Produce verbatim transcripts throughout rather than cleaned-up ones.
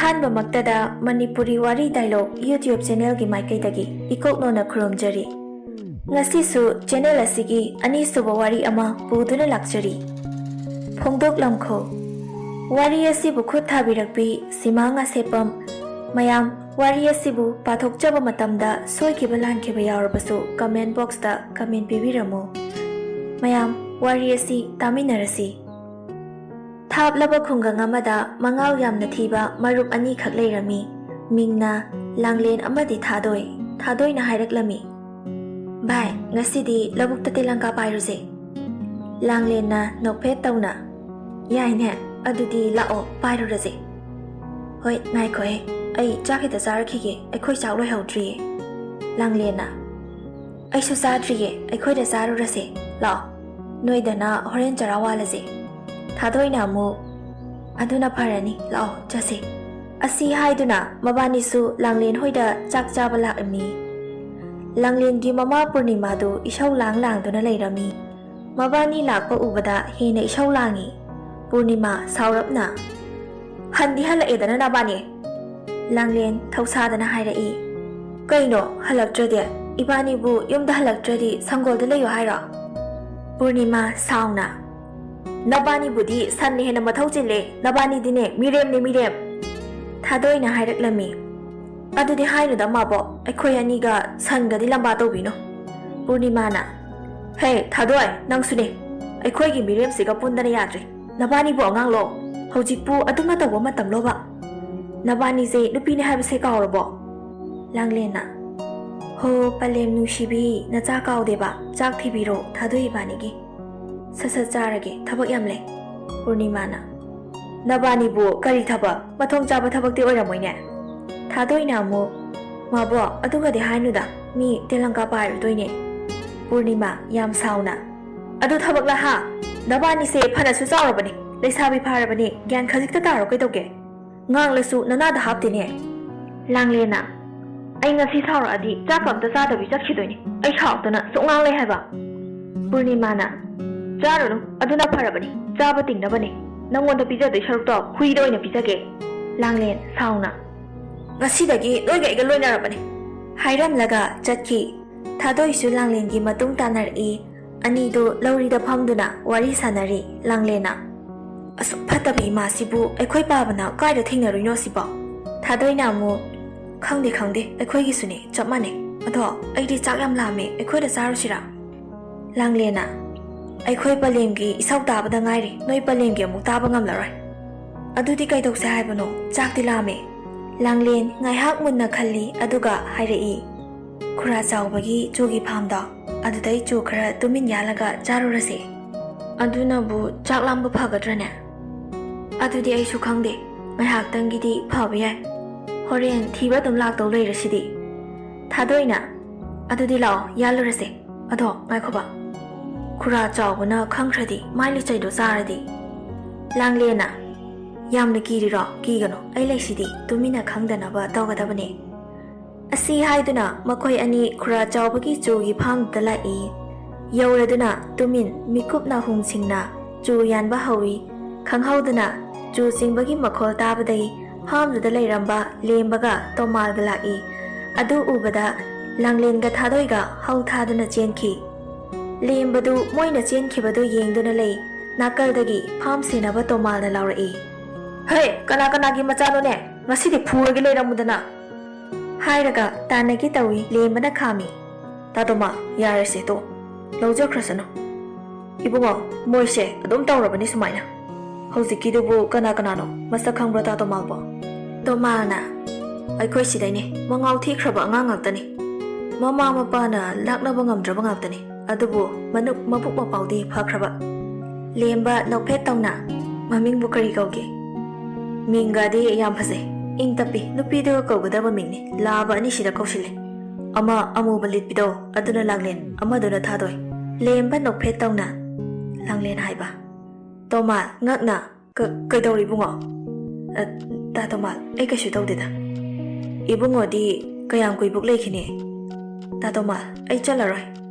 ꯑꯍꯥꯟꯕꯃꯛꯇꯗ ꯃꯅꯤꯄꯨꯔꯤ ꯋꯥꯔꯤ dialogue YouTube channelꯒꯤ ꯃꯥꯏꯀꯩꯗꯒꯤ ꯏꯀꯣꯛꯅꯣꯅ ꯈꯨꯔꯨꯝꯖꯔꯤ꯫ ꯉꯁꯤꯁꯨ channel ꯑꯁꯤꯒꯤ ꯑꯅꯤꯁꯨꯕ ꯋꯥꯔꯤ ꯑꯃ ꯄꯨꯗꯨꯅ ꯂꯥꯛꯆꯔꯤ꯫ ꯐꯣꯡꯗꯣꯛꯂꯝꯈꯣ꯫ ꯋꯥꯔꯤ ꯑꯁꯤꯕꯨ ꯈꯨꯠ ꯊꯥꯕꯤꯔꯛꯄꯤ ꯁꯤꯃꯥ ꯉꯥꯁꯦꯞꯄꯝ꯫ ꯃꯌꯥꯝ, ꯋꯥꯔꯤ ꯑꯁꯤꯕꯨ ꯄꯥꯊꯣꯛꯆꯕ ꯃꯇꯝꯗ ꯁꯣꯏꯈꯤꯕ ꯂꯥꯟꯈꯤꯕ ꯌꯥꯎꯔꯕꯁꯨ comment boxꯇ comment ꯄꯤꯕꯤꯔꯝꯃꯨ꯫ ꯃꯌꯥꯝ, ꯋꯥꯔꯤ ꯑꯁꯤ ꯇꯥꯃꯤꯟꯅꯔꯁꯤ꯫ ꯊꯥꯞꯂꯕ ꯈꯨꯡꯒꯪ ꯑꯃꯗ ꯃꯉꯥꯎ ꯌꯥꯝꯅ ꯊꯤꯕ ꯃꯔꯨꯞ ꯑꯅꯤꯈꯛ ꯂꯩꯔꯝꯃꯤ꯫ ꯃꯤꯡꯅ ꯂꯥꯡꯂꯦꯟ ꯑꯃꯗꯤ ꯊꯥꯗꯣꯏ꯫ ꯊꯥꯗꯣꯏꯅ ꯍꯥꯏꯔꯛꯂꯝꯃꯤ, "ꯚꯥꯏ, ꯉꯁꯤꯗꯤ ꯂꯧꯕꯨꯛꯇ ꯇꯦꯂꯪꯀꯥ ꯄꯥꯏꯔꯨꯁꯦ꯫" ꯂꯥꯡꯂꯦꯟꯅ ꯅꯣꯛꯐꯦꯠ ꯇꯧꯅ, "ꯌꯥꯏꯅꯦ, ꯑꯗꯨꯗꯤ ꯂꯥꯛꯑꯣ, ꯄꯥꯏꯔꯨꯔꯁꯦ꯫" "ꯍꯣꯏ, ꯉꯥꯏꯈꯣꯍꯦ, ꯑꯩ ꯆꯥꯛ ꯈꯤꯇ ꯆꯥꯔꯛꯈꯤꯒꯦ, ꯑꯩꯈꯣꯏ ꯆꯥꯛ ꯂꯣꯏꯍꯧꯗ꯭ꯔꯤꯌꯦ꯫" ꯂꯥꯡꯂꯦꯟꯅ, "ꯑꯩꯁꯨ ꯆꯥꯗ꯭ꯔꯤꯌꯦ, ꯑꯩꯈꯣꯏꯗ ꯆꯥꯔꯨꯔꯁꯦ꯫ ꯂꯥꯛꯑꯣ, ꯅꯣꯏꯗꯅ ꯍꯣꯔꯦꯟ ꯆꯔꯥ ꯋꯥꯜꯂꯁꯦ꯫" ꯊꯥꯗꯣꯏꯅ ꯑꯃꯨꯛ, "ꯑꯗꯨꯅ ꯐꯔꯅꯤ, ꯂꯥꯛꯑꯣ, ꯆꯠꯁꯦ꯫" ꯑꯁꯤ ꯍꯥꯏꯗꯨꯅ ꯃꯕꯥꯅꯤꯁꯨ ꯂꯥꯡꯂꯦꯟ ꯍꯣꯏꯗ ꯆꯥꯛ ꯆꯥꯕ ꯂꯥꯛꯂꯝꯃꯤ꯫ ꯂꯥꯡꯂꯦꯟꯒꯤ ꯃꯃꯥ ꯄꯨꯔꯅꯤꯃꯥꯗꯨ ꯏꯁꯧ ꯂꯥꯡ ꯂꯥꯡꯗꯨꯅ ꯂꯩꯔꯝꯃꯤ꯫ ꯃꯕꯥꯅꯤ ꯂꯥꯛꯄ ꯎꯕꯗ ꯍꯦꯟꯅ ꯏꯁꯧ ꯂꯥꯡꯉꯤ꯫ ꯄꯨꯔꯅꯤꯃꯥ ꯁꯥꯎꯔꯞꯅ, "ꯍꯟꯗꯤ ꯍꯜꯂꯛꯑꯦꯗꯅ ꯅꯕꯥꯅꯤ?" ꯂꯥꯡꯂꯦꯟ ꯊꯧꯁꯥꯗꯅ ꯍꯥꯏꯔꯛꯏ, "ꯀꯩꯅꯣ ꯍꯜꯂꯛꯇ꯭ꯔꯗꯤ? ꯏꯕꯥꯅꯤꯕꯨ ꯌꯨꯝꯗ ꯍꯜꯂꯛꯇ꯭ꯔꯗꯤ ꯁꯪꯒꯣꯜꯗ ꯂꯩꯌꯣ ꯍꯥꯏꯔꯣ?" ꯄꯨꯔꯅꯤꯃꯥ ꯁꯥꯎꯅ, "ꯅꯕꯥꯅꯤꯕꯨꯗꯤ ꯁꯟꯅ ꯍꯦꯟꯅ ꯃꯊꯧ ꯆꯤꯜꯂꯦ, ꯅꯕꯥꯅꯤꯗꯤꯅꯦ ꯃꯤꯔꯦꯝꯅꯦ ꯃꯤꯔꯦꯝ꯫" ꯊꯥꯗꯣꯏꯅ ꯍꯥꯏꯔꯛꯂꯝꯃꯤ, "ꯑꯗꯨꯗꯤ ꯍꯥꯏꯅꯨꯗ ꯃꯥꯕꯣꯛ, ꯑꯩꯈꯣꯏ ꯑꯅꯤꯒ ꯁꯟꯒꯗꯤ ꯂꯝꯕꯥ ꯇꯧꯕꯤꯅꯨ꯫" ꯄꯨꯔꯅꯤꯃꯥꯅ, "ꯍꯦ ꯊꯥꯗꯣꯏ, ꯅꯪꯁꯨꯅꯦ, ꯑꯩꯈꯣꯏꯒꯤ ꯃꯤꯔꯦꯝꯁꯤꯒ ꯄꯨꯟꯗꯅ ꯌꯥꯗ꯭ꯔꯦ꯫ ꯅꯕꯥꯅꯤꯕꯨ ꯑꯉꯥꯡꯂꯣ? ꯍꯧꯖꯤꯛꯄꯨ ꯑꯗꯨꯝꯅ ꯇꯧꯕ ꯃꯇꯝꯂꯣꯕ? ꯅꯕꯥꯅꯤꯁꯦ ꯅꯨꯄꯤꯅꯦ ꯍꯥꯏꯕꯁꯦ ꯀꯥꯎꯔꯕꯣ?" ꯂꯥꯡꯂꯦꯟꯅ, "ꯍꯣ ꯄꯂꯦꯝ ꯅꯨꯡꯁꯤꯕꯤ, ꯅꯆꯥ ꯀꯥꯎꯗꯦꯕ, ꯆꯥꯛ ꯊꯤꯕꯤꯔꯣ ꯊꯥꯗꯣꯏ ꯏꯕꯥꯅꯤꯒꯤ꯫ ꯁꯠ ꯁꯠ ꯆꯥꯔꯒꯦ, ꯊꯕꯛ ꯌꯥꯝ ꯂꯩ꯫" ꯄꯨꯔꯅꯤꯃꯥꯅ, "ꯅꯕꯥꯅꯤꯕꯨ ꯀꯔꯤ ꯊꯕꯛ? ꯃꯊꯣꯡ ꯆꯥꯕ ꯊꯕꯛꯇꯤ ꯑꯣꯏꯔꯝꯃꯣꯏꯅꯦ?" ꯊꯥꯗꯣꯏꯅ ꯑꯃꯨꯛ, "ꯃꯥꯕꯣꯛ, ꯑꯗꯨꯒꯗꯤ ꯍꯥꯏꯅꯨꯗ, ꯃꯤ ꯇꯦꯂꯪꯀꯥ ꯄꯥꯏꯔꯨꯗꯣꯏꯅꯦ꯫" ꯄꯨꯔꯅꯤꯃꯥ ꯌꯥꯝ ꯁꯥꯎꯅ, "ꯑꯗꯨ ꯊꯕꯛꯂ ꯍꯥ? ꯅꯕꯥꯅꯤꯁꯦ ꯐꯅꯁꯨ ꯆꯥꯎꯔꯕꯅꯤ, ꯂꯩꯁꯥꯕꯤ ꯐꯥꯔꯕꯅꯤ, ꯒ꯭ꯌꯥꯟ ꯈꯖꯤꯛꯇ ꯇꯥꯔꯣ ꯀꯩꯗꯧꯒꯦ? ꯉꯥꯡꯂꯁꯨ ꯅꯅꯥꯗ ꯍꯥꯞꯇꯦꯅꯦ꯫" ꯂꯥꯡꯂꯦꯟꯅ, "ꯑꯩ ꯉꯁꯤ ꯁꯥꯎꯔꯛꯑꯗꯤ ꯆꯥꯛꯀ ꯑꯝꯇ ꯆꯥꯗꯕꯤ ꯆꯠꯈꯤꯗꯣꯏꯅꯦ꯫ ꯑꯩ ꯁꯥꯎꯔꯛꯇꯅ ꯁꯨꯛꯉꯥꯡ ꯂꯩ ꯍꯥꯏꯕ꯫" ꯄꯨꯔꯅꯤꯃꯥꯅ, "ꯆꯥꯔꯨꯅꯨ, ꯑꯗꯨꯅ ꯐꯔꯕꯅꯤ, ꯆꯥꯕ ꯇꯤꯡꯅꯕꯅꯦ꯫ ꯅꯪꯉꯣꯟꯗ ꯄꯤꯖꯗꯣꯏ ꯁꯔꯨꯛꯇꯣ ꯍꯨꯏꯗ ꯑꯣꯏꯅ ꯄꯤꯖꯒꯦ꯫" ꯂꯥꯡꯂꯦꯟ ꯁꯥꯎꯅ, "ꯉꯁꯤꯗꯒꯤ ꯅꯣꯏꯒ ꯑꯩꯒ ꯂꯣꯏꯅꯔꯕꯅꯤ," ꯍꯥꯏꯔꯝꯂꯒ ꯆꯠꯈꯤ꯫ ꯊꯥꯗꯣꯏꯁꯨ ꯂꯥꯡꯂꯦꯟꯒꯤ ꯃꯇꯨꯡ ꯇꯥꯅꯔꯛꯏ꯫ ꯑꯅꯤꯗꯨ ꯂꯧꯔꯤꯗ ꯐꯝꯗꯨꯅ ꯋꯥꯔꯤ ꯁꯥꯟꯅꯔꯤ꯫ ꯂꯥꯡꯂꯦꯟꯅ, "ꯑꯁꯨꯛ ꯐꯠꯇꯕ ꯏꯃꯥꯁꯤꯕꯨ ꯑꯩꯈꯣꯏ ꯄꯥꯕꯅ ꯀꯥꯏꯗ ꯊꯦꯡꯅꯔꯨꯏꯅꯣ ꯁꯤꯕꯣ?" ꯊꯥꯗꯣꯏꯅ ꯑꯃꯨꯛ, "ꯈꯪꯗꯦ, ꯈꯪꯗꯦ, ꯑꯩꯈꯣꯏꯒꯤꯁꯨꯅꯦ, ꯆꯞ ꯃꯥꯟꯅꯩ꯫ ꯑꯗꯣ ꯑꯩꯗꯤ ꯆꯥꯛ ꯌꯥꯝ ꯂꯥꯝꯃꯦ, ꯑꯩꯈꯣꯏꯗ ꯆꯥꯔꯨꯁꯤꯔꯥ?" ꯂꯥꯡꯂꯦꯟꯅ, "ꯑꯩꯈꯣꯏ ꯄꯂꯦꯝꯒꯤ ꯏꯁꯧ ꯇꯥꯕꯗ ꯉꯥꯏꯔꯤ, ꯅꯣꯏ ꯄꯂꯦꯝꯒꯤ ꯑꯃꯨꯛ ꯇꯥꯕ ꯉꯝꯂꯔꯣꯏ꯫ ꯑꯗꯨꯗꯤ ꯀꯩꯗꯧꯁꯦ ꯍꯥꯏꯕꯅꯣ? ꯆꯥꯛꯇꯤ ꯂꯥꯝꯃꯦ꯫" ꯂꯥꯡꯂꯦꯟ ꯉꯥꯏꯍꯥꯛ ꯃꯨꯟꯅ ꯈꯜꯂꯤ, ꯑꯗꯨꯒ ꯍꯥꯏꯔꯛꯏ, "ꯈꯨꯔꯥ ꯆꯥꯎꯕꯒꯤ ꯆꯨꯒꯤ ꯐꯥꯝꯗꯣ, ꯑꯗꯨꯗꯩ ꯆꯨ ꯈꯔ ꯇꯨꯃꯤꯟ ꯌꯥꯜꯂꯒ ꯆꯥꯔꯨꯔꯁꯦ꯫" "ꯑꯗꯨꯅꯕꯨ ꯆꯥꯛ ꯂꯥꯝꯕ ꯐꯒꯗ꯭ꯔꯅꯦ?" "ꯑꯗꯨꯗꯤ ꯑꯩꯁꯨ ꯈꯪꯗꯦ, ꯉꯥꯏꯍꯥꯛꯇꯪꯒꯤꯗꯤ ꯐꯕ ꯌꯥꯏ꯫ ꯍꯣꯔꯦꯟ ꯊꯤꯕ ꯑꯗꯨꯝ ꯂꯥꯛꯇꯧ ꯂꯩꯔꯁꯤꯗꯤ꯫" ꯊꯥꯗꯣꯏꯅ, "ꯑꯗꯨꯗꯤ ꯂꯥꯛꯑꯣ, ꯌꯥꯜꯂꯨꯔꯁꯦ꯫ ꯑꯗꯣ ꯉꯥꯏꯈꯣꯕ, ꯈꯨꯔꯥ ꯆꯥꯎꯕꯅ ꯈꯪꯈ꯭ꯔꯗꯤ ꯃꯥꯏ ꯂꯤꯆꯩꯗꯣ ꯆꯥꯔꯗꯤ?" ꯂꯥꯡꯂꯦꯟꯅ, "ꯌꯥꯝꯅ ꯀꯤꯔꯤꯔꯣ? ꯀꯤꯒꯅꯨ, ꯑꯩ ꯂꯩꯁꯤꯗꯤ, ꯇꯨꯃꯤꯟꯅ ꯈꯪꯗꯅꯕ ꯇꯧꯒꯗꯕꯅꯦ꯫" ꯑꯁꯤ ꯍꯥꯏꯗꯨꯅ ꯃꯈꯣꯏ ꯑꯅꯤ ꯈꯨꯔꯥ ꯆꯥꯎꯕꯒꯤ ꯆꯨꯒꯤ ꯐꯥꯝꯗꯨꯗ ꯂꯥꯛꯏ꯫ ꯌꯧꯔꯗꯨꯅ ꯇꯨꯃꯤꯟ ꯃꯤꯀꯨꯞ ꯅꯥꯍꯨꯝꯁꯤꯡꯅ ꯆꯨ ꯌꯥꯟꯕ ꯍꯧꯏ꯫ ꯈꯪꯍꯧꯗꯅ ꯆꯨ ꯆꯤꯡꯕꯒꯤ ꯃꯈꯣꯜ ꯇꯥꯕꯗꯩ ꯐꯥꯝꯗꯨꯗ ꯂꯩꯔꯝꯕ ꯂꯦꯝꯕꯒ ꯇꯣꯃꯥꯜꯒ ꯂꯥꯛꯏ꯫ ꯑꯗꯨ ꯎꯕꯗ ꯂꯥꯡꯂꯦꯟꯒ ꯊꯥꯗꯣꯏꯒ ꯍꯧ ꯊꯥꯗꯨꯅ ꯆꯦꯟꯈꯤ꯫ ꯂꯦꯝꯕꯗꯨ ꯃꯣꯏꯅ ꯆꯦꯟꯈꯤꯕꯗꯨ ꯌꯦꯡꯗꯨꯅ ꯂꯩ꯫ ꯅꯥꯀꯜꯗꯒꯤ ꯐꯥꯝ ꯁꯦꯟꯅꯕ ꯇꯣꯃꯥꯜꯅ ꯂꯥꯎꯔꯛꯏ, "ꯍꯦ, ꯀꯅꯥ ꯀꯅꯥꯒꯤ ꯃꯆꯥꯅꯣꯅꯦ? ꯉꯁꯤꯗꯤ ꯐꯨꯔꯒꯦ ꯂꯩꯔꯝꯃꯨꯗꯅ!" ꯍꯥꯏꯔꯒ ꯇꯥꯟꯅꯒꯦ ꯇꯧꯏ꯫ ꯂꯦꯝꯕꯅ ꯈꯥꯝꯃꯤ꯫ "ꯇꯥ ꯇꯣꯃꯥ, ꯌꯥꯔꯦꯁꯦ, ꯇꯣ, ꯂꯧꯖꯈ꯭ꯔꯁꯅꯨ꯫ ꯏꯕꯨꯡꯉꯣ, ꯃꯣꯏꯁꯦ ꯑꯗꯨꯝ ꯇꯧꯔꯕꯅꯤ ꯁꯨꯃꯥꯏꯅ꯫ ꯍꯧꯖꯤꯛꯀꯤꯗꯨꯕꯨ ꯀꯅꯥ ꯀꯅꯥꯅꯣ? ꯃꯁꯛ ꯈꯪꯕ꯭ꯔꯥ ꯇꯥ ꯇꯣꯃꯥꯜꯕꯣ?" ꯇꯣꯃꯥꯜꯅ, "ꯑꯩꯈꯣꯏ ꯁꯤꯗꯩꯅꯦ, ꯃꯉꯥꯎ ꯊꯤꯈ꯭ꯔꯕ ꯑꯉꯥꯡ ꯉꯥꯛꯇꯅꯤ꯫ ꯃꯃꯥ ꯃꯄꯥꯅ ꯂꯥꯛꯅꯕ ꯉꯝꯗ꯭ꯔꯕ ꯉꯥꯛꯇꯅꯤ꯫ ꯑꯗꯨꯕꯨ ꯃꯅꯨꯞ ꯃꯕꯨꯛ ꯃꯄꯥꯎꯗꯤ ꯐꯈ꯭ꯔꯕ꯫" ꯂꯦꯝꯕ ꯅꯣꯛꯐꯦꯠ ꯇꯧꯅ, "ꯃꯃꯤꯡꯕꯨ ꯀꯔꯤ ꯀꯧꯒꯦ?" "ꯃꯤꯡꯒꯗꯤ ꯌꯥꯝ ꯐꯖꯩ, ꯏꯪ ꯇꯞꯄꯤ, ꯅꯨꯄꯤꯗꯒ ꯀꯧꯒꯗꯕ ꯃꯤꯡꯅꯤ꯫ ꯂꯥꯕ ꯑꯅꯤꯁꯤꯗ ꯀꯧꯁꯤꯜꯂꯦ꯫ ꯑꯃ ꯑꯃꯨꯕ ꯂꯤꯠꯄꯤꯗꯣ, ꯑꯗꯨꯅ ꯂꯥꯡꯂꯦꯟ, ꯑꯃꯗꯨꯅ ꯊꯥꯗꯣꯏ꯫" ꯂꯦꯝꯕ ꯅꯣꯛꯐꯦꯠ ꯇꯧꯅ, "ꯂꯥꯡꯂꯦꯟ ꯍꯥꯏꯕ?" ꯇꯣꯃꯥꯜ, ꯉꯛꯅ, "ꯀ-, ꯀꯩꯗꯧꯔꯤ ꯏꯕꯨꯡꯉꯣ?" "ꯑ, ꯇꯥ ꯇꯣꯃꯥꯜ, ꯑꯩ ꯀꯩꯁꯨ ꯇꯧꯗꯦꯗ꯫" "ꯏꯕꯨꯡꯉꯣꯗꯤ ꯀꯌꯥꯝ ꯀꯨꯏꯕꯨꯛ ꯂꯩꯈꯤꯅꯤ?" "ꯇꯥ ꯇꯣꯃꯥꯜ, ꯑꯩ ꯆꯠꯂꯔꯣꯏ꯫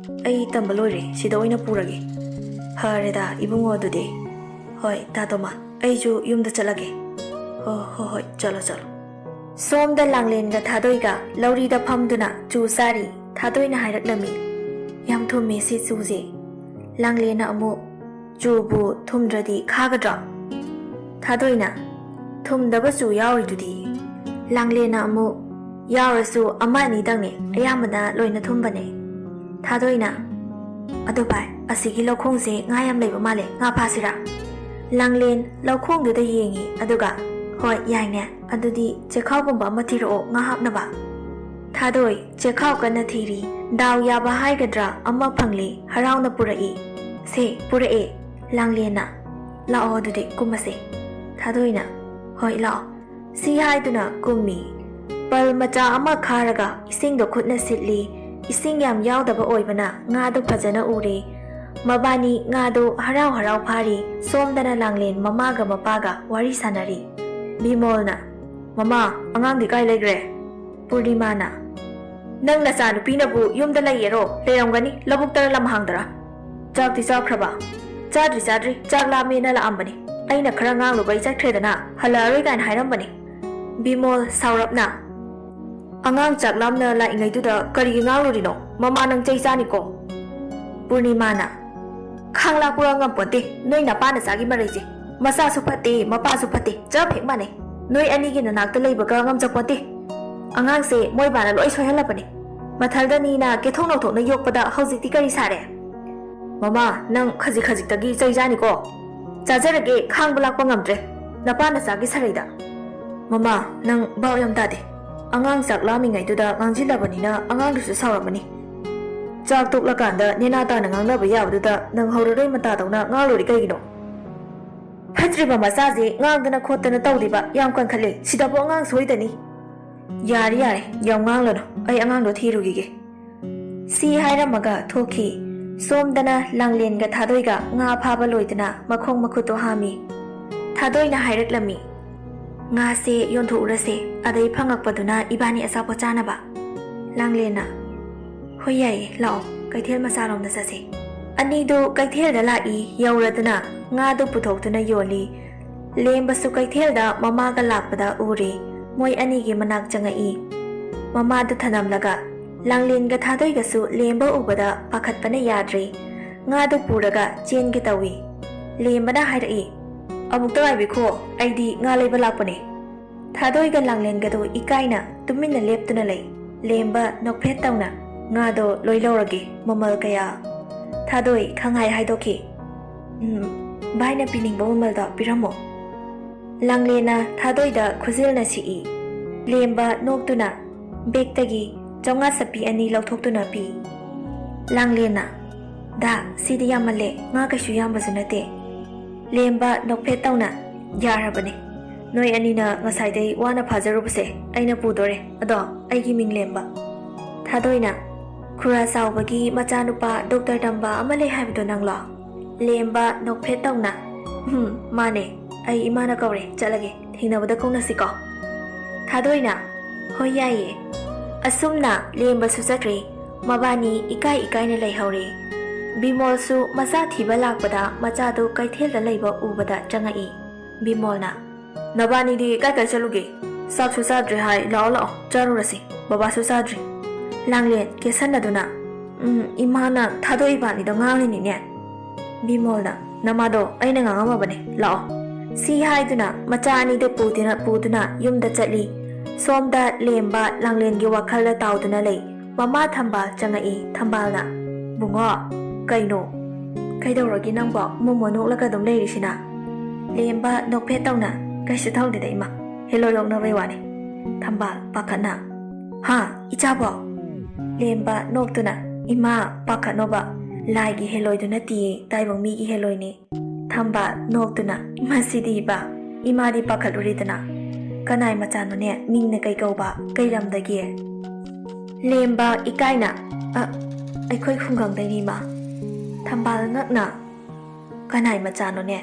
ꯑꯩ ꯇꯝꯕ ꯂꯣꯏꯔꯦ, ꯁꯤꯗ ꯑꯣꯏꯅ ꯄꯨꯔꯒꯦ꯫" "ꯐꯔꯦꯗ ꯏꯕꯨꯡꯉꯣ, ꯑꯗꯨꯗꯤ꯫" "ꯍꯣꯏ ꯇꯥ ꯇꯣꯃꯥꯜ, ꯑꯩꯁꯨ ꯌꯨꯝꯗ ꯆꯠꯂꯒꯦ꯫" "ꯑꯣ, ꯍꯣꯏ, ꯍꯣꯏ, ꯆꯠꯂꯣ, ꯆꯠꯂꯣ"꯫ ꯁꯣꯝꯗ ꯂꯥꯡꯂꯦꯟꯒ ꯊꯥꯗꯣꯏꯒ ꯂꯧꯔꯤꯗ ꯐꯝꯗꯨꯅ ꯆꯨ ꯆꯥꯔꯤ꯫ ꯊꯥꯗꯣꯏꯅ ꯍꯥꯏꯔꯛꯂꯝꯃꯤ, "ꯌꯥꯝ ꯊꯨꯝꯃꯦ ꯁꯤ ꯆꯨꯁꯦ"꯫ ꯂꯥꯡꯂꯦꯟꯅ ꯑꯃꯨꯛ, "ꯆꯨꯕꯨ ꯊꯨꯝꯗ꯭ꯔꯗꯤ ꯈꯥꯒꯗ꯭ꯔꯣ?" ꯊꯥꯗꯣꯏꯅ, "ꯊꯨꯝꯗꯕ ꯆꯨ ꯌꯥꯎꯔꯤꯗꯨꯗꯤ"꯫ ꯂꯥꯡꯂꯦꯟꯅ ꯑꯃꯨꯛ, "ꯌꯥꯎꯔꯁꯨ ꯑꯃ ꯑꯅꯤꯗꯪꯅꯦ, ꯑꯌꯥꯝꯕꯅ ꯂꯣꯏꯅ ꯊꯨꯝꯕꯅꯦ"꯫ ꯊꯥꯗꯣꯏꯅ, "ꯑꯗꯨ ꯚꯥꯏ, ꯑꯁꯤꯒꯤ ꯂꯧꯈꯣꯡꯁꯦ ꯉꯥ ꯌꯥꯝ ꯂꯩꯕ ꯃꯥꯜꯂꯦ, ꯉꯥ ꯐꯥꯁꯤꯔꯥ?" ꯂꯥꯡꯂꯦꯟ ꯂꯧꯈꯣꯡꯗꯨꯗ ꯌꯦꯡꯉꯤ, ꯑꯗꯨꯒ, "ꯍꯣꯏ, ꯌꯥꯏꯅꯦ, ꯑꯗꯨꯗꯤ ꯆꯦꯈꯥꯎꯒꯨꯝꯕ ꯑꯃ ꯊꯤꯔꯛꯑꯣ ꯉꯥ ꯍꯥꯞꯅꯕ"꯫ ꯊꯥꯗꯣꯏ ꯆꯦꯈꯥꯎ ꯀꯟꯅ ꯊꯤꯔꯤ꯫ ꯗꯥꯎ ꯌꯥꯕ ꯍꯥꯏꯒꯗ꯭ꯔꯥ, ꯑꯃ ꯐꯪꯂꯦ, ꯍꯔꯥꯎꯅ ꯄꯨꯔꯛꯏ꯫ "ꯁꯦ, ꯄꯨꯔꯛꯑꯦ"꯫ ꯂꯥꯡꯂꯦꯟꯅ, "ꯂꯥꯛꯑꯣ, ꯑꯗꯨꯗꯤ ꯀꯨꯝꯃꯁꯦ"꯫ ꯊꯥꯗꯣꯏꯅ, "ꯍꯣꯏ, ꯂꯥꯛꯑꯣ"꯫ ꯁꯤ ꯍꯥꯏꯗꯨꯅ ꯀꯨꯝꯃꯤ꯫ ꯄꯜ ꯃꯆꯥ ꯑꯃ ꯈꯥꯔꯒ ꯏꯁꯤꯡꯗꯣ ꯈꯨꯠꯅ ꯁꯤꯠꯂꯤ꯫ ꯏꯁꯤꯡ ꯌꯥꯝ ꯌꯥꯎꯗꯕ ꯑꯣꯏꯕꯅ ꯉꯥꯗꯣ ꯐꯖꯅ ꯎꯔꯦ꯫ ꯃꯕꯥꯅꯤ ꯉꯥꯗꯣ ꯍꯔꯥꯎ ꯍꯔꯥꯎ ꯐꯥꯔꯤ꯫ ꯁꯣꯝꯗꯅ ꯂꯥꯡꯂꯦꯟ ꯃꯃꯥꯒ ꯃꯄꯥꯒ ꯋꯥꯔꯤ ꯁꯥꯟꯅꯔꯤ꯫ ꯕꯤꯃꯣꯜꯅ, "ꯃꯃꯥ, ꯑꯉꯥꯡꯗꯤ ꯀꯥꯏ ꯂꯩꯈ꯭ꯔꯦ?" ꯄꯨꯔꯅꯤꯃꯥꯅ, "ꯅꯪ ꯅꯆꯥꯅꯨꯄꯤꯅꯕꯨ ꯌꯨꯝꯗ ꯂꯩꯌꯦꯔꯣ? ꯂꯩꯔꯝꯒꯅꯤ, ꯂꯧꯕꯨꯛꯇꯔ ꯂꯝꯍꯥꯡꯗꯔ?" "ꯆꯥꯛꯇꯤ ꯆꯥꯈ꯭ꯔꯕ?" "ꯆꯥꯗ꯭ꯔꯤ, ꯆꯥꯗ꯭ꯔꯤ, ꯆꯥꯛ ꯂꯥꯝꯃꯦꯅ ꯂꯥꯛꯑꯝꯕꯅꯤ꯫ ꯑꯩꯅ ꯈꯔ ꯉꯥꯡꯂꯨꯕꯩ ꯆꯠꯈ꯭ꯔꯦꯗꯅ, ꯍꯜꯂꯛꯑꯔꯣꯏ ꯀꯥꯏꯅ ꯍꯥꯏꯔꯝꯕꯅꯤ"꯫ ꯕꯤꯃꯣꯜ ꯁꯥꯎꯔꯞꯅ, "ꯑꯉꯥꯡ ꯆꯥꯛ ꯂꯥꯝꯅ ꯂꯥꯛꯏꯉꯩꯗꯨꯗ ꯀꯔꯤꯒꯤ ꯉꯥꯡꯂꯨꯔꯤꯅꯣ? ꯃꯃꯥ, ꯅꯪ ꯆꯩ ꯆꯥꯅꯤꯀꯣ"꯫ ꯄꯨꯔꯅꯤꯃꯥꯅ, "ꯈꯥꯡ ꯂꯥꯛꯄꯒ ꯉꯝꯄꯣꯟꯇꯦ, ꯅꯣꯏ ꯅꯄꯥ ꯅꯆꯥꯒꯤ ꯃꯔꯩꯁꯦ꯫ ꯃꯆꯥꯁꯨ ꯐꯠꯇꯦ, ꯃꯄꯥꯁꯨ ꯐꯠꯇꯦ, ꯆꯞ ꯍꯦꯛ ꯃꯥꯟꯅꯩ꯫ ꯅꯣꯏ ꯑꯅꯤꯒꯤ ꯅꯅꯥꯛꯇ ꯂꯩꯕꯒ ꯉꯝꯖꯄꯣꯟꯇꯦ꯫ ꯑꯉꯥꯡꯁꯦ ꯃꯣꯏ ꯕꯥꯅ ꯂꯣꯏ ꯁꯣꯏꯍꯜꯂꯕꯅꯤ꯫ ꯃꯊꯜꯗꯅꯤꯅ ꯀꯦꯊꯣꯛ ꯅꯧꯊꯣꯛꯅ ꯌꯣꯛꯄꯗ ꯍꯧꯖꯤꯛꯇꯤ ꯀꯔꯤ ꯁꯥꯔꯦ?" "ꯃꯃꯥ, ꯅꯪ ꯈꯖꯤꯛ ꯈꯖꯤꯛꯇꯒꯤ ꯆꯩ ꯆꯥꯅꯤꯀꯣ꯫ ꯆꯥꯖꯔꯒꯦ, ꯈꯥꯡꯕ ꯂꯥꯛꯄ ꯉꯝꯗ꯭ꯔꯦ꯫ ꯅꯄꯥ ꯅꯆꯥꯒꯤ ꯁꯔꯩꯗ"꯫ "ꯃꯃꯥ, ꯅꯪ ꯚꯥꯞ ꯌꯥꯝ ꯇꯥꯗꯦ꯫ ꯑꯉꯥꯡ ꯆꯥꯛ ꯂꯥꯝꯃꯤꯉꯩꯗꯨꯗ ꯉꯥꯡꯁꯤꯜꯂꯕꯅꯤꯅ ꯑꯉꯥꯡꯗꯨꯁꯨ ꯁꯥꯎꯔꯝꯃꯅꯤ꯫ ꯆꯥꯛ ꯇꯣꯛꯂꯀꯥꯟꯗ ꯅꯦꯅꯥ ꯇꯥꯅ ꯉꯥꯡꯅꯕ ꯌꯥꯕꯗꯨꯗ ꯅꯪ ꯍꯧꯔꯔꯣꯏ ꯃꯇꯥꯗꯧꯅ ꯉꯥꯡꯂꯨꯔꯤ ꯀꯩꯒꯤꯅꯣ? ꯐꯠꯇ꯭ꯔꯤꯕ ꯃꯆꯥꯁꯦ ꯉꯥꯡꯗꯅ ꯈꯣꯠꯇꯅ ꯇꯧꯗꯦꯕ ꯌꯥꯝ ꯀꯟꯈꯠꯂꯦ꯫ ꯁꯤꯗꯕꯨ ꯑꯉꯥꯡ ꯁꯣꯏꯗꯅꯤ"꯫ "ꯌꯥꯔꯦ, ꯌꯥꯔꯦ, ꯌꯥꯝ ꯉꯥꯡꯂꯅꯨ꯫ ꯑꯩ ꯑꯉꯥꯡꯗꯣ ꯊꯤꯔꯨꯈꯤꯒꯦ"꯫ ꯁꯤ ꯍꯥꯏꯔꯝꯃꯒ ꯊꯣꯛꯈꯤ꯫ ꯁꯣꯝꯗꯅ ꯂꯥꯡꯂꯦꯟꯒ ꯊꯥꯗꯣꯏꯒ ꯉꯥ ꯐꯥꯕ ꯂꯣꯏꯗꯅ ꯃꯈꯣꯡ ꯃꯈꯨꯠꯇꯣ ꯍꯥꯝꯃꯤ꯫ ꯊꯥꯗꯣꯏꯅ ꯍꯥꯏꯔꯛꯂꯝꯃꯤ, "ꯉꯥꯁꯦ ꯌꯣꯟꯊꯣꯛꯎꯔꯁꯦ, ꯑꯗꯩ ꯐꯪꯉꯛꯄꯗꯨꯅ ꯏꯕꯥꯅꯤ ꯑꯆꯥꯄꯣꯠ ꯆꯥꯅꯕ"꯫ ꯂꯥꯡꯂꯦꯟꯅ, "ꯍꯣꯏ, ꯌꯥꯏꯌꯦ, ꯂꯥꯛꯑꯣ, ꯀꯩꯊꯦꯜ ꯃꯆꯥꯔꯣꯝꯗ ꯆꯠꯁꯦ"꯫ ꯑꯅꯤꯗꯨ ꯀꯩꯊꯦꯜꯗ ꯂꯥꯛꯏ꯫ ꯌꯧꯔꯗꯨꯅ ꯉꯥꯗꯨ ꯄꯨꯊꯣꯛꯇꯨꯅ ꯌꯣꯜꯂꯤ꯫ ꯂꯦꯝꯕꯁꯨ ꯀꯩꯊꯦꯜꯗ ꯃꯃꯥꯒ ꯂꯥꯛꯄꯗ ꯎꯔꯦ꯫ ꯃꯣꯏ ꯑꯅꯤꯒꯤ ꯃꯅꯥꯛ ꯆꯪꯉꯛꯏ꯫ ꯃꯃꯥꯗꯨ ꯊꯅꯝꯂꯒ ꯂꯥꯡꯂꯦꯟꯒ ꯊꯥꯗꯣꯏꯒꯁꯨ ꯂꯦꯝꯕ ꯎꯕꯗ ꯄꯥꯈꯠꯄꯅ ꯌꯥꯗ꯭ꯔꯦ꯫ ꯉꯥꯗꯨ ꯄꯨꯔꯒ ꯆꯦꯟꯒꯦ ꯇꯧꯏ꯫ ꯂꯦꯝꯕꯅ ꯍꯥꯏꯔꯛꯏ, "ꯑꯃꯨꯛꯇ ꯉꯥꯏꯕꯤꯈꯣ, ꯑꯩꯗꯤ ꯉꯥ ꯂꯩꯕ ꯂꯥꯛꯄꯅꯦ꯫" ꯊꯥꯗꯣꯏꯒ ꯂꯥꯡꯂꯦꯟꯒꯗꯨ ꯏꯀꯥꯏꯅ ꯇꯨꯃꯤꯟꯅ ꯂꯦꯞꯇꯨꯅ ꯂꯩ꯫ ꯂꯦꯝꯕ ꯅꯣꯛꯐꯦꯠ ꯇꯧꯅ, "ꯉꯥꯗꯣ ꯂꯣꯏ ꯂꯧꯔꯒꯦ, ꯃꯃꯜ ꯀꯌꯥ?" ꯊꯥꯗꯣꯏ ꯈꯪꯍꯥꯏ ꯍꯥꯏꯗꯣꯛꯈꯤ, "ꯎꯝ, ꯚꯥꯏꯅ ꯄꯤꯅꯤꯡꯕ ꯃꯃꯜꯗꯣ ꯄꯤꯔꯝꯃꯣ꯫" ꯂꯥꯡꯂꯦꯟꯅ ꯊꯥꯗꯣꯏꯗ ꯈꯨꯖꯤꯜꯅ ꯁꯤꯛꯏ꯫ ꯂꯦꯝꯕ ꯅꯣꯛꯇꯨꯅ ꯕꯦꯛꯇꯒꯤ ꯆꯥꯝꯃꯉꯥ ꯆꯞꯄꯤ ꯑꯅꯤ ꯂꯧꯊꯣꯛꯇꯨꯅ ꯄꯤ꯫ ꯂꯥꯡꯂꯦꯟꯅ, "ꯗꯥ, ꯁꯤꯗꯤ ꯌꯥꯝꯃꯜꯂꯦ, ꯉꯥ ꯀꯩꯁꯨ ꯌꯥꯝꯕꯁꯨ ꯅꯠꯇꯦ꯫" ꯂꯦꯝꯕ ꯅꯣꯛꯐꯦꯠ ꯇꯧꯅ, "ꯌꯥꯔꯕꯅꯦ, ꯅꯣꯏ ꯑꯅꯤꯅ ꯉꯁꯥꯏꯗꯩ ꯋꯥꯅ ꯐꯥꯖꯔꯨꯕꯁꯦ ꯑꯩꯅ ꯄꯨꯗꯣꯔꯦ, ꯑꯗꯣ ꯑꯩꯒꯤ ꯃꯤꯡ ꯂꯦꯝꯕ꯫" ꯊꯥꯗꯣꯏꯅ, "ꯈꯨꯔꯥ ꯆꯥꯎꯕꯒꯤ ꯃꯆꯥꯅꯨꯄꯥ ꯗꯣꯛꯇꯔ ꯇꯝꯕ ꯑꯃ ꯂꯩ ꯍꯥꯏꯕꯗꯣ ꯅꯪꯂꯣ?" ꯂꯦꯝꯕ ꯅꯣꯛꯐꯦꯠ ꯇꯧꯅ, "ꯎꯝ, ꯃꯥꯅꯦ, ꯑꯩ ꯏꯃꯥꯅ ꯀꯧꯔꯦ, ꯆꯠꯂꯒꯦ, ꯊꯦꯡꯅꯕꯗ ꯀꯧꯅꯁꯤꯀꯣ꯫" ꯊꯥꯗꯣꯏꯅ, "ꯍꯣꯏ, ꯌꯥꯏꯌꯦ꯫" ꯑꯁꯨꯝꯅ ꯂꯦꯝꯕꯁꯨ ꯆꯠꯈ꯭ꯔꯦ꯫ ꯃꯕꯥꯅꯤ ꯏꯀꯥꯏ ꯏꯀꯥꯏꯅ ꯂꯩꯍꯧꯔꯦ꯫ ꯕꯤꯃꯣꯜꯁꯨ ꯃꯆꯥ ꯊꯤꯕ ꯂꯥꯛꯄꯗ ꯃꯆꯥꯗꯨ ꯀꯩꯊꯦꯜꯗ ꯂꯩꯕ ꯎꯕꯗ ꯆꯪꯉꯛꯏ꯫ ꯕꯤꯃꯣꯜꯅ, "ꯅꯕꯥꯅꯤꯗꯤ ꯀꯥꯏ ꯀꯥꯏ ꯆꯠꯂꯨꯒꯦ? ꯆꯥꯛꯁꯨ ꯆꯥꯗ꯭ꯔꯤ ꯍꯥꯏ, ꯂꯥꯛꯑꯣ ꯂꯥꯛꯑꯣ, ꯆꯥꯔꯨꯔꯁꯤ, ꯕꯕꯥꯁꯨ ꯆꯥꯗ꯭ꯔꯤ꯫" ꯂꯥꯡꯂꯦꯟ ꯀꯦꯁꯟꯅꯗꯨꯅ, "ꯎꯝ, ꯏꯃꯥꯅ ꯊꯥꯗꯣꯛ ꯏꯕꯥꯅꯤꯗꯣ ꯉꯥꯡꯂꯤꯅꯤꯅꯦ꯫" ꯕꯤꯃꯣꯜꯅ, "ꯅꯃꯥꯗꯣ ꯑꯩꯅ ꯉꯥꯡꯉꯝꯃꯕꯅꯦ, ꯂꯥꯛꯑꯣ꯫" ꯁꯤ ꯍꯥꯏꯗꯨꯅ ꯃꯆꯥ ꯑꯅꯤꯗꯨ ꯄꯨꯗꯨꯅ, ꯄꯨꯗꯨꯅ ꯌꯨꯝꯗ ꯆꯠꯂꯤ꯫ ꯁꯣꯝꯗ ꯂꯦꯝꯕ ꯂꯥꯡꯂꯦꯟꯒꯤ ꯋꯥꯈꯜꯗ ꯇꯥꯎꯗꯨꯅ ꯂꯩ꯫ ꯃꯃꯥ ꯊꯝꯕꯥꯜ ꯆꯪꯉꯛꯏ꯫ ꯊꯝꯕꯥꯜꯅ, "ꯕꯨꯡꯉꯣ, ꯀꯩꯅꯣ? ꯀꯩꯗꯧꯔꯒꯦ ꯅꯪꯕꯣ? ꯃꯣꯃꯣ ꯅꯣꯛꯂꯒ ꯑꯗꯨꯝ ꯂꯩꯔꯤꯁꯤꯅ?" ꯂꯦꯝꯕ ꯅꯣꯛꯐꯦꯠ ꯇꯧꯅ, "ꯀꯩꯁꯨ ꯇꯧꯗꯦꯗ ꯏꯃꯥ, ꯍꯦꯂꯣꯏ ꯑꯣꯛꯅꯕꯩ ꯋꯥꯅꯤ꯫" ꯊꯝꯕꯥꯜ ꯄꯥꯈꯠꯅ, "ꯍꯥ, ꯏꯆꯥꯕꯣ?" ꯂꯦꯝꯕ ꯅꯣꯛꯇꯨꯅ, "ꯏꯃꯥ, ꯄꯥꯈꯠꯅꯣꯕ, ꯂꯥꯏꯒꯤ ꯍꯦꯂꯣꯏꯗꯨ ꯅꯠꯇꯤꯌꯦ, ꯇꯥꯏꯕꯪ ꯃꯤꯒꯤ ꯍꯦꯂꯣꯏꯅꯦ꯫" ꯊꯝꯕꯥꯜ ꯅꯣꯛꯇꯨꯅ, "ꯃꯁꯤꯗꯤꯕ, ꯏꯃꯥꯗꯤ ꯄꯥꯈꯠꯂꯨꯔꯦꯗꯅ꯫ ꯀꯅꯥꯏ ꯃꯆꯥꯅꯣꯅꯦ? ꯃꯤꯡꯅ ꯀꯩ ꯀꯧꯕ? ꯀꯩ ꯂꯝꯗꯒꯤ?" ꯂꯦꯝꯕ ꯏꯀꯥꯏꯅ, "ꯑ, ꯑꯩꯈꯣꯏ ꯈꯨꯡꯒꯪꯗꯩꯅꯤ, ꯏꯃꯥ꯫" ꯊꯝꯕꯥꯜ ꯉꯛꯅ, "ꯀꯅꯥꯏ ꯃꯆꯥꯅꯣꯅꯦ?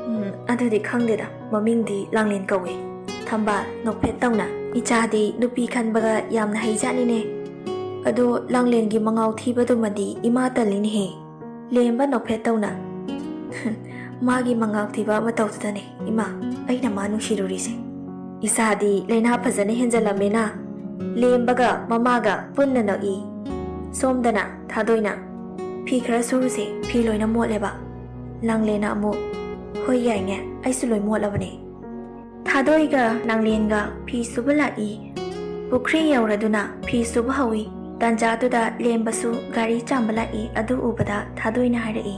ꯎꯝ, ꯑꯗꯨꯗꯤ ꯈꯪꯗꯦꯗ, ꯃꯃꯤꯡꯗꯤ ꯂꯥꯡꯂꯦꯟ ꯀꯧꯏ꯫" ꯊꯝꯕꯥꯜ ꯅꯣꯛꯐꯦꯠ ꯇꯧꯅ, "ꯏꯆꯥꯗꯤ ꯅꯨꯄꯤ ꯈꯟꯕꯒ ꯌꯥꯝꯅ ꯍꯩꯖꯥꯠꯅꯤꯅꯦ꯫ ꯑꯗꯣ ꯂꯥꯡꯂꯦꯟꯒꯤ ꯃꯉꯥꯎ ꯊꯤꯕꯗꯨꯃꯗꯤ ꯏꯃꯥ ꯇꯜꯂꯤꯅꯦꯍꯦ꯫" ꯂꯦꯝꯕ ꯅꯣꯛꯐꯦꯠ ꯇꯧꯅ, ꯃꯥꯒꯤ ꯃꯉꯥꯛ ꯊꯤꯕ ꯃꯇꯧꯗꯨꯗꯅꯦ ꯏꯃꯥ ꯑꯩꯅ ꯃꯥ ꯅꯨꯡꯁꯤꯔꯨꯔꯤꯁꯦ꯫ ꯏꯁꯥꯗꯤ ꯂꯥꯏꯅꯥ ꯐꯖꯅ ꯍꯦꯟꯖꯜꯂꯝꯃꯦꯅ꯫ ꯂꯦꯝꯕꯒ ꯃꯃꯥꯒ ꯄꯨꯟꯅ ꯅꯣꯛꯏ꯫ ꯁꯣꯝꯗꯅ ꯊꯥꯗꯣꯏꯅ, "ꯐꯤ ꯈꯔ ꯁꯨꯔꯨꯁꯦ, ꯐꯤ ꯂꯣꯏꯅ ꯃꯣꯠꯂꯦꯕ꯫" ꯂꯥꯡꯂꯦꯟꯅ ꯑꯃꯨꯛ, "ꯍꯣꯏ ꯌꯥꯏꯅꯦ, ꯑꯩꯁꯨ ꯂꯣꯏ ꯃꯣꯠꯂꯕꯅꯦ꯫" ꯊꯥꯗꯣꯏꯒ ꯂꯥꯡꯂꯦꯟꯒ ꯐꯤ ꯁꯨꯕ ꯂꯥꯛꯏ꯫ ꯄꯨꯈ꯭ꯔꯤ ꯌꯧꯔꯗꯨꯅ ꯐꯤ ꯁꯨꯕ ꯍꯧꯏ꯫ ꯇꯥꯟꯖꯥꯗꯨꯗ ꯂꯦꯝꯕꯁꯨ ꯒꯥꯔꯤ ꯆꯥꯝꯕ ꯂꯥꯛꯏ꯫ ꯑꯗꯨ ꯎꯕꯗ ꯊꯥꯗꯣꯏꯅ ꯍꯥꯏꯔꯛꯏ,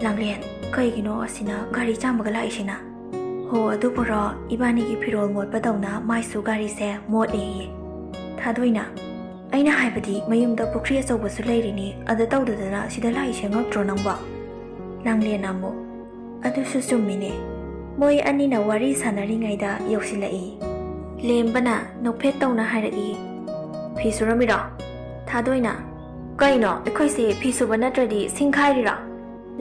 "ꯂꯥꯡꯂꯦꯟ, ꯀꯩꯒꯤꯅꯣ ꯑꯁꯤꯅ ꯒꯥꯔꯤ ꯆꯥꯝꯕꯒ ꯂꯥꯛꯏꯁꯤꯅ?" "ꯍꯣ, ꯑꯗꯨꯕꯨꯔꯣ, ꯏꯕꯥꯅꯤꯒꯤ ꯐꯤꯔꯣꯜ ꯃꯣꯠꯄꯗꯧꯅ ꯃꯥꯏꯁꯨ ꯒꯥꯔꯤꯁꯦ ꯃꯣꯠꯂꯦꯌꯦ꯫" ꯊꯥꯗꯣꯏꯅ, "ꯑꯩꯅ ꯍꯥꯏꯕꯗꯤ ꯃꯌꯨꯝꯗ ꯄꯨꯈ꯭ꯔꯤ ꯑꯆꯧꯕꯁꯨ ꯂꯩꯔꯤꯅꯤ, ꯑꯗ ꯇꯧꯗꯗꯅ ꯁꯤꯗ ꯂꯥꯛꯏꯁꯦ ꯉꯛꯇ꯭ꯔꯣ ꯅꯪꯕꯣ?" ꯂꯥꯡꯂꯦꯟꯅ ꯑꯃꯨꯛ, "ꯑꯗꯨꯁꯨ ꯆꯨꯝꯃꯤꯅꯦ꯫" ꯃꯣꯏ ꯑꯅꯤꯅ ꯋꯥꯔꯤ ꯁꯥꯟꯅꯔꯤꯉꯩꯗ ꯌꯧꯁꯤꯜꯂꯛꯏ꯫ ꯂꯦꯝꯕꯅ ꯅꯣꯛꯐꯦꯠ ꯇꯧꯅ ꯍꯥꯏꯔꯛꯏ, "ꯐꯤ ꯁꯨꯔꯝꯃꯤꯔꯣ?" ꯊꯥꯗꯣꯏꯅ, "ꯀꯩꯅꯣ, ꯑꯩꯈꯣꯏꯁꯦ ꯐꯤ ꯁꯨꯕ ꯅꯠꯇ꯭ꯔꯗꯤ ꯁꯤꯡ ꯈꯥꯏꯔꯤꯔꯣ?"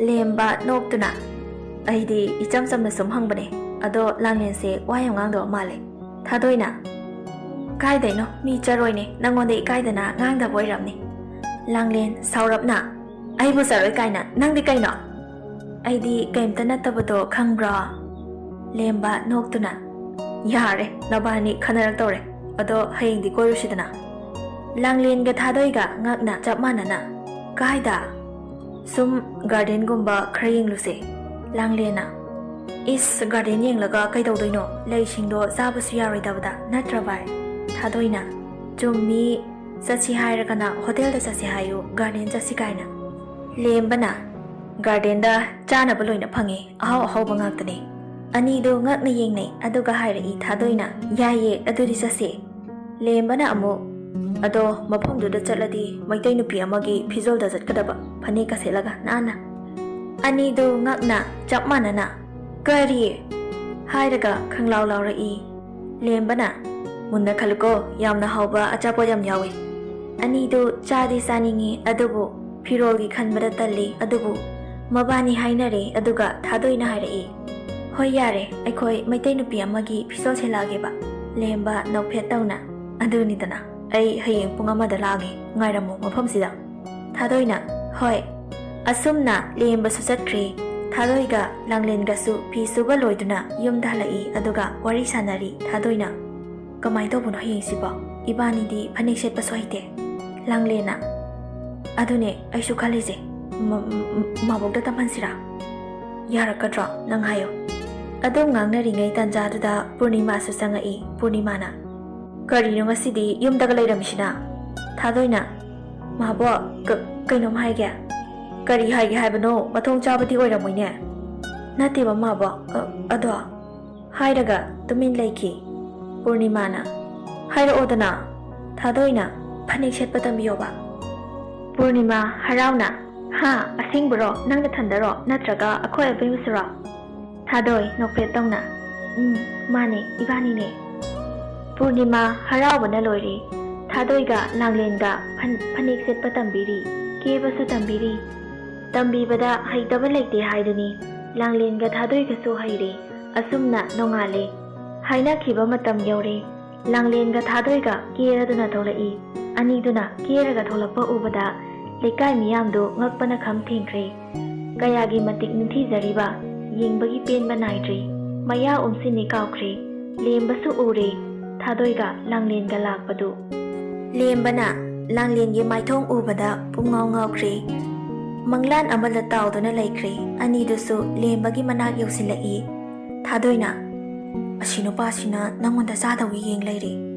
ꯂꯦꯝꯕ ꯅꯣꯛꯇꯨꯅ, "ꯑꯩꯗꯤ ꯏꯆꯝ ꯆꯝꯅ ꯁꯨꯝ ꯍꯪꯕꯅꯦ꯫ ꯑꯗꯣ ꯂꯥꯡꯂꯦꯟꯁꯦ ꯋꯥ ꯌꯥꯝ ꯉꯥꯡꯗꯕ ꯃꯥꯜꯂꯦ꯫" ꯊꯥꯗꯣꯏꯅ, "ꯀꯥꯏꯗꯩꯅꯣ, ꯃꯤ ꯆꯔꯣꯏꯅꯦ, ꯅꯪꯉꯣꯟꯗ ꯏꯀꯥꯏꯗꯅ ꯉꯥꯡꯗꯕ ꯑꯣꯏꯔꯝꯅꯤ꯫" ꯂꯥꯡꯂꯦꯟ ꯁꯥꯎꯔꯞꯅ, "ꯑꯩꯕꯨ ꯆꯔꯣꯏ ꯀꯥꯏꯅ, ꯅꯪꯗꯤ ꯀꯩꯅꯣ?" "ꯑꯩꯗꯤ ꯀꯩꯝꯇ ꯅꯠꯇꯕꯗꯣ ꯈꯪꯕ꯭ꯔꯣ?" ꯂꯦꯝꯕ ꯅꯣꯛꯇꯨꯅ, "ꯌꯥꯔꯦ, ꯅꯕꯥꯅꯤ ꯈꯟꯅꯔꯛꯇꯧꯔꯦ꯫ ꯑꯗꯣ ꯍꯌꯦꯡꯗꯤ ꯀꯣꯏꯔꯨꯁꯤꯗꯅ꯫" ꯂꯥꯡꯂꯦꯟꯒ ꯊꯥꯗꯣꯏꯒ ꯉꯛꯅ ꯆꯞ ꯃꯥꯟꯅꯅ, "ꯀꯥꯏꯗ?" "ꯁꯨꯝ ꯒꯥꯔꯗꯦꯟꯒꯨꯝꯕ ꯈꯔ ꯌꯦꯡꯂꯨꯁꯦ꯫" ꯂꯥꯡꯂꯦꯟꯅ, "ꯏꯁ, ꯒꯥꯔꯗꯦꯟ ꯌꯦꯡꯂꯒ ꯀꯩꯗꯧꯗꯣꯏꯅꯣ? ꯂꯩꯁꯤꯡꯗꯣ ꯆꯥꯕꯁꯨ ꯌꯥꯔꯣꯏꯗꯕꯗ, ꯅꯠꯇ꯭ꯔ ꯚꯥꯏ?" ꯊꯥꯗꯣꯏꯅ, "ꯆꯨꯝꯃꯤ, ꯆꯠꯁꯤ ꯍꯥꯏꯔꯒꯅ ꯍꯣꯇꯦꯜꯗ ꯆꯠꯁꯤ ꯍꯥꯏꯌꯨ, ꯒꯥꯔꯗꯦꯟ ꯆꯠꯁꯤ ꯀꯥꯏꯅ꯫" ꯂꯦꯝꯕꯅ, "ꯒꯥꯔꯗꯦꯟꯗ ꯆꯥꯅꯕ ꯂꯣꯏꯅ ꯐꯪꯉꯤ, ꯑꯍꯥꯎ ꯑꯍꯥꯎꯕ ꯉꯥꯛꯇꯅꯤ꯫" ꯑꯅꯤꯗꯨ ꯉꯛꯅ ꯌꯦꯡꯅꯩ, ꯑꯗꯨꯒ ꯍꯥꯏꯔꯛꯏ ꯊꯥꯗꯣꯏꯅ, "ꯌꯥꯏꯌꯦ, ꯑꯗꯨꯗꯤ ꯆꯠꯁꯦ꯫" ꯂꯦꯝꯕꯅ ꯑꯃꯨꯛ, "ꯑꯗꯣ ꯃꯐꯝꯗꯨꯗ ꯆꯠꯂꯗꯤ ꯃꯩꯇꯩ ꯅꯨꯄꯤ ꯑꯃꯒꯤ ꯐꯤꯖꯣꯜꯗ ꯆꯠꯀꯗꯕ, ꯐꯅꯦꯛꯀ ꯁꯦꯠꯂꯒ ꯅꯥꯟꯅ꯫" ꯑꯅꯤꯗꯨ ꯉꯛꯅ ꯆꯞ ꯃꯥꯟꯅꯅ, "ꯀꯔꯤ?" ꯍꯥꯏꯔꯒ ꯈꯪꯂꯥꯎ ꯂꯥꯎꯔꯛꯏ꯫ ꯂꯦꯝꯕꯅ, "ꯃꯨꯟꯅ ꯈꯜꯂꯨꯀꯣ, ꯌꯥꯝꯅ ꯍꯥꯎꯕ ꯑꯆꯥꯄꯣꯠ ꯌꯥꯝ ꯌꯥꯎꯏ꯫" ꯑꯅꯤꯗꯨ ꯆꯥꯗꯤ ꯆꯥꯅꯤꯡꯉꯤ, ꯑꯗꯨꯕꯨ ꯐꯤꯔꯣꯜꯒꯤ ꯈꯟꯕꯗ ꯇꯜꯂꯤ꯫ ꯑꯗꯨꯕꯨ ꯃꯕꯥꯅꯤ ꯍꯥꯏꯅꯔꯦ, ꯑꯗꯨꯒ ꯊꯥꯗꯣꯏꯅ ꯍꯥꯏꯔꯛꯏ, "ꯍꯣꯏ, ꯌꯥꯔꯦ, ꯑꯩꯈꯣꯏ ꯃꯩꯇꯩ ꯅꯨꯄꯤ ꯑꯃꯒꯤ ꯐꯤꯖꯣꯜ ꯁꯦꯠꯂꯛꯑꯒꯦꯕ꯫" ꯂꯦꯝꯕ ꯅꯣꯛꯐꯦꯠ ꯇꯧꯅ, "ꯑꯗꯨꯅꯤꯗꯅ, ꯑꯩ ꯍꯌꯦꯡ ꯄꯨꯡ ꯑꯃꯗ ꯂꯥꯛꯑꯒꯦ, ꯉꯥꯏꯔꯝꯃꯨ ꯃꯐꯝꯁꯤꯗ꯫" ꯊꯥꯗꯣꯏꯅ, "ꯍꯣꯏ꯫" ꯑꯁꯨꯝꯅ ꯂꯦꯝꯕꯁꯨ ꯆꯠꯈ꯭ꯔꯦ꯫ ꯊꯥꯗꯣꯏꯒ ꯂꯥꯡꯂꯦꯟꯒꯁꯨ ꯐꯤ ꯁꯨꯕ ꯂꯣꯏꯗꯨꯅ ꯌꯨꯝꯗ ꯍꯜꯂꯛꯏ, ꯑꯗꯨꯒ ꯋꯥꯔꯤ ꯁꯥꯟꯅꯔꯤ꯫ ꯊꯥꯗꯣꯏꯅ, "ꯀꯃꯥꯏꯅ ꯇꯧꯕꯅꯣ ꯍꯌꯦꯡꯁꯤꯕꯣ? ꯏꯕꯥꯅꯤꯗꯤ ꯐꯅꯦꯛ ꯁꯦꯠꯄꯁꯨ ꯍꯩꯇꯦ꯫" ꯂꯥꯡꯂꯦꯟꯅ, "ꯑꯗꯨꯅꯦ ꯑꯩꯁꯨ ꯈꯜꯂꯤꯁꯦ꯫ ꯃ-, ꯃ-, ꯃꯥꯕꯣꯛꯇ ꯇꯝꯍꯟꯁꯤꯔꯥ? ꯌꯥꯔꯛꯀꯗ꯭ꯔꯣ? ꯅꯪ ꯍꯥꯏꯌꯣ꯫" ꯑꯗꯨꯝ ꯉꯥꯡꯅꯔꯤꯉꯩ ꯇꯥꯟꯖꯥꯗꯨꯗ ꯄꯨꯔꯅꯤꯃꯥꯁꯨ ꯆꯪꯉꯛꯏ꯫ ꯄꯨꯔꯅꯤꯃꯥꯅ, "ꯀꯔꯤꯅꯣ ꯉꯁꯤꯗꯤ ꯌꯨꯝꯗꯒ ꯂꯩꯔꯝꯃꯤꯁꯤꯅ?" ꯊꯥꯗꯣꯏꯅ, "ꯃꯥꯕꯣꯛ, ꯀ-, ꯀꯩꯅꯣꯝ ꯍꯥꯏꯒꯦ꯫" "ꯀꯔꯤ ꯍꯥꯏꯒꯦ ꯍꯥꯏꯕꯅꯣ? ꯃꯊꯣꯡ ꯆꯥꯕꯗꯤ ꯑꯣꯏꯔꯝꯃꯣꯏꯅꯦ?" "ꯅꯠꯇꯦꯕ ꯃꯥꯕꯣꯛ, ꯑ-, ꯑꯗꯣ꯫" ꯍꯥꯏꯔꯒ ꯇꯨꯃꯤꯟ ꯂꯩꯈꯤ꯫ ꯄꯨꯔꯅꯤꯃꯥꯅ, "ꯍꯥꯏꯔꯛꯑꯣꯗꯅ꯫" ꯊꯥꯗꯣꯏꯅ, "ꯐꯅꯦꯛ ꯁꯦꯠꯄ ꯇꯝꯕꯤꯌꯣꯕ꯫" ꯄꯨꯔꯅꯤꯃꯥ ꯍꯔꯥꯎꯅ, "ꯍꯥ, ꯑꯁꯦꯡꯕꯔꯣ? ꯅꯪ ꯅꯊꯟꯗꯔꯣ? ꯅꯠꯇ꯭ꯔꯒ ꯑꯩꯈꯣꯏ ꯑꯕꯦꯝꯃꯁꯨꯔꯣ?" ꯊꯥꯗꯣꯏ ꯅꯣꯛꯐꯦꯠ ꯇꯧꯅ, "ꯎꯝ, ꯃꯥꯅꯦ, ꯏꯕꯥꯅꯤꯅꯦ꯫" ꯄꯨꯔꯅꯤꯃꯥ ꯍꯔꯥꯎꯕꯅ ꯂꯣꯏꯔꯦ꯫ ꯊꯥꯗꯣꯏꯒ ꯂꯥꯡꯂꯦꯟꯒ ꯐꯟ-, ꯐꯅꯦꯛ ꯁꯦꯠꯄ ꯇꯝꯕꯤꯔꯤ, ꯀꯦꯕꯁꯨ ꯇꯝꯕꯤꯔꯤ꯫ ꯇꯝꯕꯤꯕꯗ ꯍꯩꯇꯕ ꯂꯩꯇꯦ ꯍꯥꯏꯗꯨꯅꯤ꯫ ꯂꯥꯡꯂꯦꯟꯒ ꯊꯥꯗꯣꯏꯒꯁꯨ ꯍꯩꯔꯦ꯫ ꯑꯁꯨꯝꯅ ꯅꯣꯡꯉꯥꯜꯂꯦ꯫ ꯍꯥꯏꯅꯈꯤꯕ ꯃꯇꯝ ꯌꯧꯔꯦ꯫ ꯂꯥꯡꯂꯦꯟꯒ ꯊꯥꯗꯣꯏꯒ ꯀꯦꯔꯗꯨꯅ ꯊꯣꯛꯂꯛꯏ꯫ ꯑꯅꯤꯗꯨꯅ ꯀꯦꯔꯒ ꯊꯣꯛꯂꯛꯄ ꯎꯕꯗ ꯂꯩꯀꯥꯏ ꯃꯤꯌꯥꯝꯗꯨ ꯉꯛꯄꯅ ꯈꯝ ꯊꯦꯡꯈ꯭ꯔꯦ꯫ ꯀꯌꯥꯒꯤ ꯃꯇꯤꯛ ꯅꯤꯡꯊꯤꯖꯔꯤꯕ, ꯌꯦꯡꯕꯒꯤ ꯄꯦꯟꯕ ꯅꯥꯏꯗ꯭ꯔꯦ꯫ ꯃꯌꯥ ꯎꯝꯁꯤꯟꯅꯤ ꯀꯥꯎꯈ꯭ꯔꯦ꯫ ꯂꯦꯝꯕꯁꯨ ꯎꯔꯦ, ꯊꯥꯗꯣꯏꯒ ꯂꯥꯡꯂꯦꯟꯒ ꯂꯥꯛꯄꯗꯨ꯫ ꯂꯦꯝꯕꯅ ꯂꯥꯡꯂꯦꯟꯒꯤ ꯃꯥꯏꯊꯣꯡ ꯎꯕꯗ ꯄꯨꯡꯉꯥꯎ ꯉꯥꯎꯈ꯭ꯔꯦ꯫ ꯃꯪꯂꯥꯟ ꯑꯃꯗ ꯇꯥꯎꯗꯨꯅ ꯂꯩꯈ꯭ꯔꯦ꯫ ꯑꯅꯤꯗꯨꯁꯨ ꯂꯦꯝꯕꯒꯤ ꯃꯅꯥꯛ ꯌꯧꯁꯤꯜꯂꯛꯏ꯫ ꯊꯥꯗꯣꯏꯅ, "ꯑꯁꯤ ꯅꯨꯄꯥꯁꯤꯅ ꯅꯪꯉꯣꯟꯗ ꯆꯥꯗꯧꯒꯤ ꯌꯦꯡ ꯂꯩꯔꯦ꯫"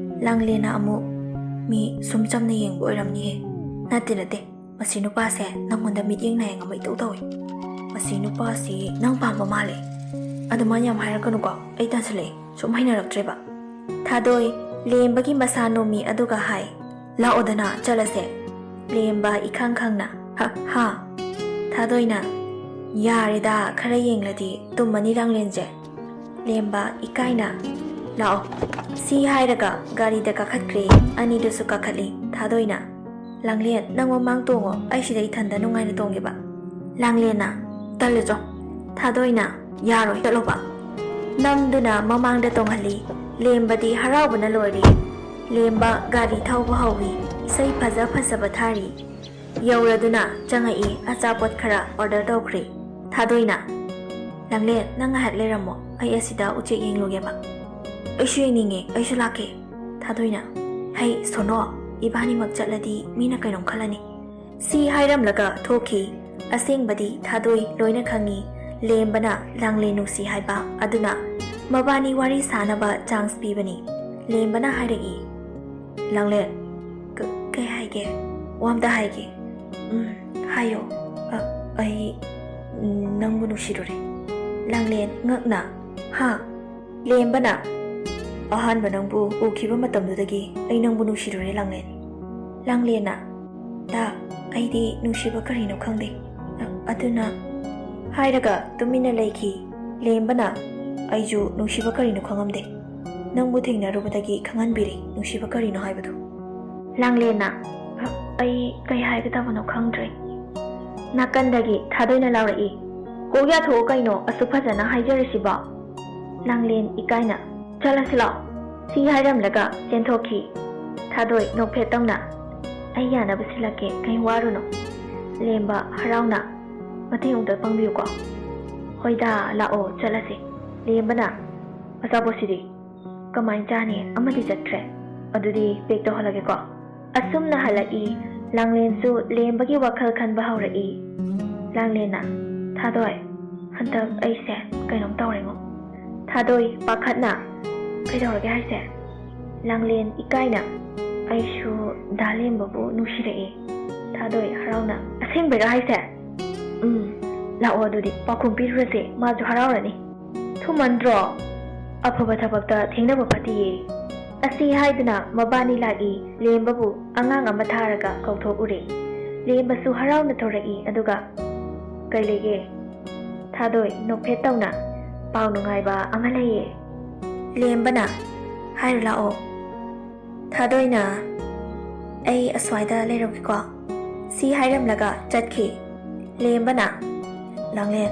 ꯂꯥꯡꯂꯦꯟꯅ ꯑꯃꯨꯛ, "ꯃꯤ ꯁꯨꯝ ꯆꯝꯅ ꯌꯦꯡꯕ ꯑꯣꯏꯔꯝꯅꯤꯍꯦ꯫" "ꯅꯠꯇꯦ, ꯅꯠꯇꯦ, ꯃꯁꯤ ꯅꯨꯄꯥꯁꯦ ꯅꯪꯉꯣꯟꯗ ꯃꯤꯠꯌꯦꯡ ꯅꯥꯌꯦꯡ ꯑꯃ ꯏꯇꯧ ꯇꯧꯏ꯫ ꯃꯁꯤ ꯅꯨꯄꯥꯁꯤ ꯅꯪ ꯄꯥꯝꯕ ꯃꯥꯜꯂꯦ꯫" "ꯑꯗꯨꯃꯥꯏꯅ ꯌꯥꯝ ꯍꯥꯏꯔꯛꯀꯅꯨꯀꯣ, ꯑꯩ ꯇꯟꯁꯤꯜꯂꯛꯑꯦ, ꯁꯨꯝ ꯍꯩꯅꯔꯛꯇ꯭ꯔꯦꯕ꯫" ꯊꯥꯗꯣꯏ ꯂꯦꯝꯕꯒꯤ ꯃꯁꯥ ꯅꯣꯝꯃꯤ ꯑꯗꯨꯒ ꯍꯥꯏ, "ꯂꯥꯛꯑꯣꯗꯅ ꯆꯠꯂꯁꯦ꯫" ꯂꯦꯝꯕ ꯏꯈꯪ ꯈꯪꯅ, "ꯍ, ꯍꯥ?" ꯊꯥꯗꯣꯏꯅ, "ꯌꯥꯔꯦꯗ, ꯈꯔ ꯌꯦꯡꯂꯗꯤ ꯇꯨꯝꯃꯅꯤ ꯂꯥꯡꯂꯦꯟꯁꯦ꯫" ꯂꯦꯝꯕ ꯏꯀꯥꯏꯅ, "ꯂꯥꯛꯑꯣ꯫" ꯁꯤ ꯍꯥꯏꯔꯒ ꯒꯥꯔꯤꯗ ꯀꯥꯈꯠꯈ꯭ꯔꯦ꯫ ꯑꯅꯤꯗꯨꯁꯨ ꯀꯥꯈꯠꯂꯤ꯫ ꯊꯥꯗꯣꯏꯅ, "ꯂꯥꯡꯂꯦꯟ, ꯅꯪ ꯃꯃꯥꯡ ꯇꯣꯡꯉꯣ, ꯑꯩ ꯁꯤꯗ ꯏꯊꯟꯗ ꯅꯨꯡꯉꯥꯏꯅ ꯇꯣꯡꯒꯦꯕ꯫" ꯂꯥꯡꯂꯦꯟꯅ, "ꯇꯜꯂꯦ ꯆꯣ꯫" ꯊꯥꯗꯣꯏꯅ, "ꯌꯥꯔꯣꯏ, ꯆꯠꯂꯣꯕ꯫" ꯅꯝꯗꯨꯅ ꯃꯃꯥꯡꯗ ꯇꯣꯡꯍꯜꯂꯤ꯫ ꯂꯦꯝꯕꯗꯤ ꯍꯔꯥꯎꯕꯅ ꯂꯣꯏꯔꯦ꯫ ꯂꯦꯝꯕ ꯒꯥꯔꯤ ꯊꯧꯕ ꯍꯧꯏ꯫ ꯏꯁꯩ ꯐꯖ ꯐꯖꯕ ꯊꯥꯔꯤ꯫ ꯌꯧꯔꯗꯨꯅ ꯆꯪꯉꯛꯏ꯫ ꯑꯆꯥꯄꯣꯠ ꯈꯔ ꯑꯣꯔꯗꯔ ꯇꯧꯈ꯭ꯔꯦ꯫ ꯊꯥꯗꯣꯏꯅ, "ꯂꯥꯡꯂꯦꯟ, ꯅꯪ ꯉꯥꯏꯍꯥꯛ ꯂꯩꯔꯝꯃꯣ, ꯑꯩ ꯑꯁꯤꯗ ꯎꯆꯦꯛ ꯌꯦꯡꯂꯨꯒꯦꯕ꯫" "ꯑꯩꯁꯨ ꯌꯦꯡꯅꯤꯡꯉꯦ, ꯑꯩꯁꯨ ꯂꯥꯛꯀꯦ꯫" ꯊꯥꯗꯣꯏꯅ, "ꯍꯩ ꯁꯣꯅꯣ, ꯏꯕꯥꯅꯤꯃꯛ ꯆꯠꯂꯗꯤ ꯃꯤꯅ ꯀꯩꯅꯣꯝ ꯈꯜꯂꯅꯤ꯫" ꯁꯤ ꯍꯥꯏꯔꯝꯂꯒ ꯊꯣꯛꯈꯤ꯫ ꯑꯁꯦꯡꯕꯗꯤ ꯊꯥꯗꯣꯏ ꯂꯣꯏꯅ ꯈꯪꯉꯤ꯫ ꯂꯦꯝꯕꯅ ꯂꯥꯡꯂꯦꯟ ꯅꯨꯡꯁꯤ ꯍꯥꯏꯕ ꯑꯗꯨꯅ ꯃꯕꯥꯅꯤ ꯋꯥꯔꯤ ꯁꯥꯅꯕ ꯆꯥꯟꯁ ꯄꯤꯕꯅꯤ꯫ ꯂꯦꯝꯕꯅ ꯍꯥꯏꯔꯛꯏ, "ꯂꯥꯡꯂꯦꯟ, ꯀ-, ꯀꯩ ꯍꯥꯏꯒꯦ? ꯋꯥ ꯑꯝꯇ ꯍꯥꯏꯒꯦ꯫" "ꯎꯝ, ꯍꯥꯏꯌꯣ꯫" "ꯑ-, ꯑꯩ, ꯎꯝ, ꯅꯪꯕꯨ ꯅꯨꯡꯁꯤꯔꯨꯔꯦ꯫" ꯂꯥꯡꯂꯦꯟ ꯉꯛꯅ, "ꯍꯥ?" ꯂꯦꯝꯕꯅ, "ꯑꯍꯥꯟꯕ ꯅꯪꯕꯨ ꯎꯈꯤꯕ ꯃꯇꯝꯗꯨꯗꯒꯤ ꯑꯩ ꯅꯪꯕꯨ ꯅꯨꯡꯁꯤꯔꯨꯔꯦ, ꯂꯥꯡꯂꯦꯟ꯫" ꯂꯥꯡꯂꯦꯟꯅ, "ꯗꯥ, ꯑꯩꯗꯤ ꯅꯨꯡꯁꯤꯕ ꯀꯔꯤꯅꯣ ꯈꯪꯗꯦ꯫ ꯑ-, ꯑꯗꯨꯅ," ꯍꯥꯏꯔꯒ ꯇꯨꯃꯤꯟꯅ ꯂꯩꯈꯤ꯫ ꯂꯦꯝꯕꯅ, "ꯑꯩꯁꯨ ꯅꯨꯡꯁꯤꯕ ꯀꯔꯤꯅꯣ ꯈꯪꯉꯝꯗꯦ꯫ ꯅꯪꯕꯨ ꯊꯦꯡꯅꯔꯨꯕꯗꯒꯤ ꯈꯪꯍꯟꯕꯤꯔꯦ ꯅꯨꯡꯁꯤꯕ ꯀꯔꯤꯅꯣ ꯍꯥꯏꯕꯗꯨ꯫" ꯂꯥꯡꯂꯦꯟꯅ, "ꯑ-, ꯑꯩ ꯀꯩ ꯍꯥꯏꯒꯗꯕꯅꯣ ꯈꯪꯗ꯭ꯔꯦ꯫" ꯅꯥꯀꯟꯗꯒꯤ ꯊꯥꯗꯣꯏꯅ ꯂꯥꯎꯔꯛꯏ, "ꯀꯣꯛ ꯌꯥꯊꯣꯛꯑꯣ ꯀꯩꯅꯣ, ꯑꯁꯨꯛ ꯐꯖꯅ ꯍꯥꯏꯖꯔꯤꯁꯤꯕꯣ?" ꯂꯥꯡꯂꯦꯟ ꯏꯀꯥꯏꯅ, "ꯆꯠꯂꯁꯤ ꯂꯥꯛꯑꯣ꯫" ꯁꯤ ꯍꯥꯏꯔꯝꯂꯒ ꯆꯦꯟꯊꯣꯛꯈꯤ꯫ ꯊꯥꯗꯣꯏ ꯅꯣꯛꯐꯦꯠ ꯇꯧꯅ, "ꯑꯩ ꯌꯥꯅꯕ ꯁꯤꯜꯂꯛꯀꯦ, ꯀꯩꯝ ꯋꯥꯔꯨꯅꯨ꯫" ꯂꯦꯝꯕ ꯍꯔꯥꯎꯅ, "ꯃꯇꯦꯡ ꯑꯃꯨꯛꯇ ꯄꯥꯡꯕꯤꯌꯨꯀꯣ꯫" "ꯍꯣꯏꯗ, ꯂꯥꯛꯑꯣ, ꯆꯠꯂꯁꯤ꯫" ꯂꯦꯝꯕꯅ, "ꯑꯆꯥꯄꯣꯠꯁꯤꯗꯤ ꯀꯃꯥꯏꯅ ꯆꯥꯅꯤ? ꯑꯃꯗꯤ ꯆꯠꯈ꯭ꯔꯦ꯫ ꯑꯗꯨꯗꯤ ꯄꯦꯛ ꯇꯧꯍꯜꯂꯒꯦꯀꯣ꯫" ꯑꯁꯨꯝꯅ ꯍꯜꯂꯛꯏ꯫ ꯂꯥꯡꯂꯦꯟꯁꯨ ꯂꯦꯝꯕꯒꯤ ꯋꯥꯈꯜ ꯈꯟꯕ ꯍꯧꯔꯛꯏ꯫ ꯂꯥꯡꯂꯦꯟꯅ, "ꯊꯥꯗꯣꯏ, ꯍꯟꯗꯛ ꯑꯩꯁꯦ ꯀꯩꯅꯣꯝ ꯇꯧꯔꯦꯉꯣ꯫" ꯊꯥꯗꯣꯏ ꯄꯥꯈꯠꯅ, "ꯀꯩꯗꯧꯔꯒꯦ ꯍꯥꯏꯁꯦ?" ꯂꯥꯡꯂꯦꯟ ꯏꯀꯥꯏꯅ, "ꯑꯩꯁꯨ ꯗꯥ ꯂꯦꯝꯕꯕꯨ ꯅꯨꯡꯁꯤꯔꯛꯑꯦ꯫" ꯊꯥꯗꯣꯏ ꯍꯔꯥꯎꯅ, "ꯑꯁꯦꯡꯕꯩꯔꯣ ꯍꯥꯏꯁꯦ? ꯎꯝ, ꯂꯥꯛꯑꯣ ꯑꯗꯨꯗꯤ ꯄꯥꯎꯈꯨꯝ ꯄꯤꯔꯨꯔꯁꯦ, ꯃꯥꯁꯨ ꯍꯔꯥꯎꯔꯅꯤ꯫" "ꯊꯨꯃꯟꯗ꯭ꯔꯣ? ꯑꯐꯕ ꯊꯕꯛꯇ ꯊꯦꯡꯅꯕ ꯐꯠꯇꯤꯌꯦ꯫" ꯑꯁꯤ ꯍꯥꯏꯗꯨꯅ ꯃꯕꯥꯅꯤ ꯂꯥꯛꯏ꯫ ꯂꯦꯝꯕꯕꯨ ꯑꯉꯥꯡ ꯑꯃ ꯊꯥꯔꯒ ꯀꯧꯊꯣꯛꯎꯔꯦ꯫ ꯂꯦꯝꯕꯁꯨ ꯍꯔꯥꯎꯅ ꯊꯣꯔꯛꯏ, ꯑꯗꯨꯒ, "ꯀꯩ ꯂꯩꯒꯦ?" ꯊꯥꯗꯣꯏ ꯅꯣꯛꯐꯦꯠ ꯇꯧꯅ, "ꯄꯥꯎ ꯅꯨꯡꯉꯥꯏꯕ ꯑꯃ ꯂꯩꯌꯦ꯫" ꯂꯦꯝꯕꯅ, "ꯍꯥꯏꯔꯨ ꯂꯥꯛꯑꯣ꯫" ꯊꯥꯗꯣꯏꯅ, "ꯑꯩ ꯑꯁ꯭ꯋꯥꯏꯗ ꯂꯩꯔꯝꯒꯦꯀꯣ꯫" ꯁꯤ ꯍꯥꯏꯔꯝꯂꯒ ꯆꯠꯈꯤ꯫ ꯂꯦꯝꯕꯅ, "ꯂꯥꯡꯂꯦꯟ,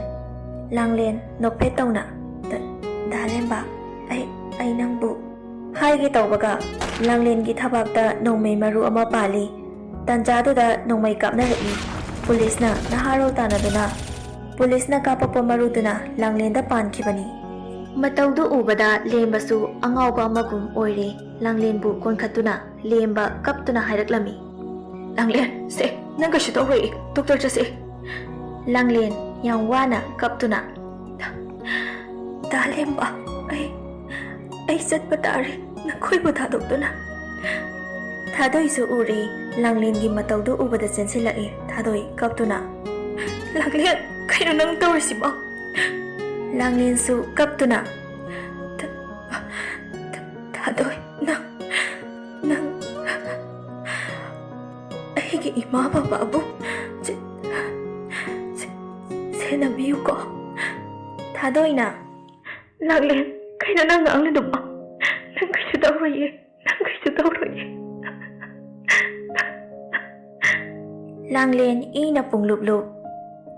ꯂꯥꯡꯂꯦꯟ," ꯅꯣꯛꯐꯦꯠ ꯇꯧꯅ, "ꯗ-, ꯗꯥ ꯂꯦꯝꯕ, ꯑꯩ, ꯑꯩ ꯅꯪꯕꯨ," ꯍꯥꯏꯒꯦ ꯇꯧꯕꯒ ꯂꯥꯡꯂꯦꯟꯒꯤ ꯊꯕꯥꯛꯇ ꯅꯣꯡꯃꯩ ꯃꯔꯨ ꯑꯃ ꯄꯥꯜꯂꯤ꯫ ꯇꯥꯟꯖꯥꯗꯨꯗ ꯅꯣꯡꯃꯩ ꯀꯥꯞꯅꯔꯛꯏ꯫ ꯄꯨꯂꯤꯁꯅ ꯅꯍꯥꯔꯣꯜ ꯇꯥꯟꯅꯗꯨꯅ ꯄꯨꯂꯤꯁꯅ ꯀꯥꯞꯄꯛꯄ ꯃꯔꯨꯗꯨꯅ ꯂꯥꯡꯂꯦꯟꯗ ꯄꯥꯟꯈꯤꯕꯅꯤ꯫ ꯃꯇꯧꯗꯨ ꯎꯕꯗ ꯂꯦꯝꯕꯁꯨ ꯑꯉꯥꯎꯕ ꯑꯃꯒꯨꯝ ꯑꯣꯏꯔꯦ꯫ ꯂꯥꯡꯂꯦꯟꯕꯨ ꯀꯣꯟꯈꯠꯇꯨꯅ ꯂꯦꯝꯕ ꯀꯞꯇꯨꯅ ꯍꯥꯏꯔꯛꯂꯝꯃꯤ꯫ "ꯂꯥꯡꯂꯦꯟ, ꯁꯦ, ꯅꯪ ꯀꯩꯁꯨ ꯇꯧꯔꯣꯏ, ꯗꯣꯛꯇꯔ ꯆꯠꯁꯦ꯫" ꯂꯥꯡꯂꯦꯟ ꯌꯥꯝ ꯋꯥꯅ ꯀꯞꯇꯨꯅ, "ꯗꯥ ꯂꯦꯝꯕ, ꯑꯩ, ꯑꯩ ꯆꯠꯄ ꯇꯥꯔꯦ, ꯅꯈꯣꯏꯕꯨ ꯊꯥꯗꯣꯛꯇꯨꯅ꯫" ꯊꯥꯗꯣꯏꯁꯨ ꯎꯔꯦ, ꯂꯥꯡꯂꯦꯟꯒꯤ ꯃꯇꯧꯗꯨ ꯎꯕꯗ ꯆꯦꯟꯁꯤꯜꯂꯛꯏ꯫ ꯊꯥꯗꯣꯏ ꯀꯞꯇꯨꯅ, "ꯂꯥꯡꯂꯦꯟ, ꯀꯩꯅꯣ ꯅꯪ ꯇꯧꯔꯤꯁꯤꯕꯣ?" ꯂꯥꯡꯂꯦꯟꯁꯨ ꯀꯞꯇꯨꯅ, "ꯊ-, ꯊ-, ꯊꯥꯗꯣꯏ, ꯅꯪ, ꯅꯪ ꯑꯩꯒꯤ ꯏꯃꯥ ꯕꯕꯥꯕꯨ ꯁꯦ-, ꯁꯦ-, ꯁꯦꯟꯅꯕꯤꯌꯨꯀꯣ꯫" ꯊꯥꯗꯣꯏꯅ, "ꯂꯥꯡꯂꯦꯟ, ꯀꯩꯅꯣ ꯅꯪ ꯉꯥꯡꯂꯤꯗꯨꯕꯣ? ꯅꯪ ꯀꯩꯁꯨ ꯇꯧꯔꯣꯏꯌꯦ, ꯅꯪ ꯀꯩꯁꯨ ꯇꯧꯔꯣꯏꯌꯦ꯫" ꯂꯥꯡꯂꯦꯟ ꯏꯅ ꯄꯨꯡꯂꯨꯞ ꯂꯨꯞ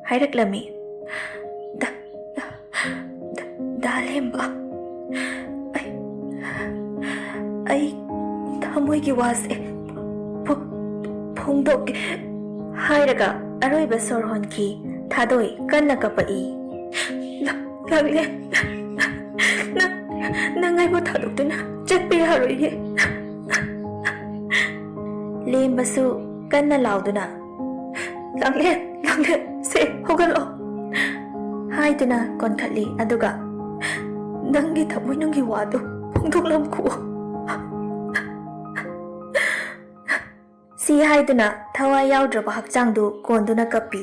ꯍꯥꯏꯔꯛꯂꯝꯃꯤ꯫ "ꯗ-, ꯗ-, ꯗ-, ꯗꯥ ꯂꯦꯝꯕ, ꯑꯩ, ꯑꯩ ꯊꯃꯣꯏꯒꯤ ꯋꯥꯁꯦ ꯐꯣ-, ꯐꯣꯡꯗꯣꯛꯀꯦ꯫" ꯍꯥꯏꯔꯒ ꯑꯔꯣꯏꯕ ꯁꯣꯔ ꯍꯣꯟꯈꯤ꯫ ꯊꯥꯗꯣꯏ ꯀꯟꯅ ꯀꯞꯄꯛꯏ꯫ "ꯂꯥꯡꯂꯦꯟ, ꯅꯪ, ꯅꯪ ꯑꯩꯕꯨ ꯊꯥꯗꯣꯛꯇꯨꯅ ꯆꯠꯄ ꯌꯥꯔꯣꯏꯌꯦ꯫" ꯂꯦꯝꯕꯁꯨ ꯀꯟꯅ ꯂꯥꯎꯗꯨꯅ, "ꯂꯥꯡꯂꯦꯟ, ꯂꯥꯡꯂꯦꯟ, ꯁꯦ, ꯍꯧꯒꯠꯂꯣ꯫" ꯍꯥꯏꯗꯨꯅ ꯀꯣꯟꯈꯠꯂꯤ꯫ ꯑꯗꯨꯒ, "ꯅꯪꯒꯤ ꯊꯃꯣꯏꯅꯨꯡꯒꯤ ꯋꯥꯗꯨ ꯐꯣꯡꯗꯣꯛꯂꯝꯈꯨꯑꯣ꯫" ꯁꯤ ꯍꯥꯏꯗꯨꯅ ꯊꯋꯥꯏ ꯌꯥꯎꯗ꯭ꯔꯕ ꯍꯛꯆꯥꯡꯗꯨ ꯀꯣꯟꯗꯨꯅ ꯀꯞꯄꯤ꯫